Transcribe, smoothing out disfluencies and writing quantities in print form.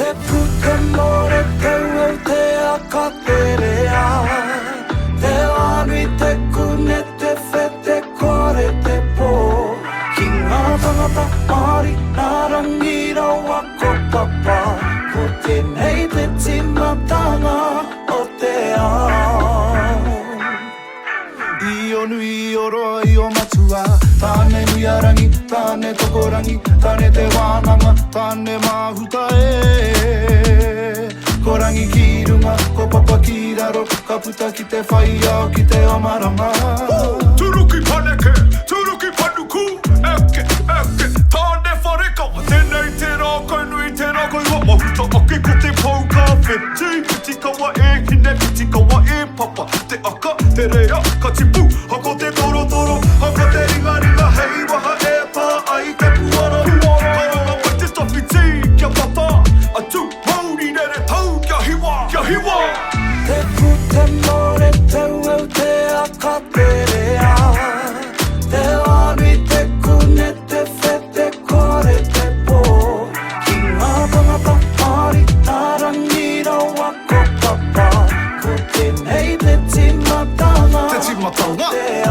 Te pute more te ueu te aka te rea Te wānui te kune te whe te kore te pō Ki ngā tangata Māori nā Rangi rawa ko Papa Ko tēnei te tīmatanga o te ao. I o nui, i o roa, i o matua Tāne nui a rangi, tāne tokorangi Tāne te wānanga, tāne māhuta e Ko rangi ki runga, ko papa ki raro Ka puta ki te whai ao, ki te ao marama Turuki paneke, turuki panuku, eke, eke, tāne wharekawa Tēnei te rākau nui, te rākau a mahuta ake Ko te pou ka whetū, whiti kawa e hine, whiti kawa e papa Te aka, te rea, ka tipu, hako te torotoro, hako te ringaringa hei waha e pā ai te puoro. Karanga mai te tawhiti kia tata, a tū mauri rere tau kia hiwa, kia hiwa! Te pu, te more, te ueu, te aka, te rea, Te wānui, te kune, te whe, te kore, te pō, Ki ngā tangata Māori, nā Rangi rawa ko Papa, Ko tēnei te tīmatanga Te tīmatanga. o te ao.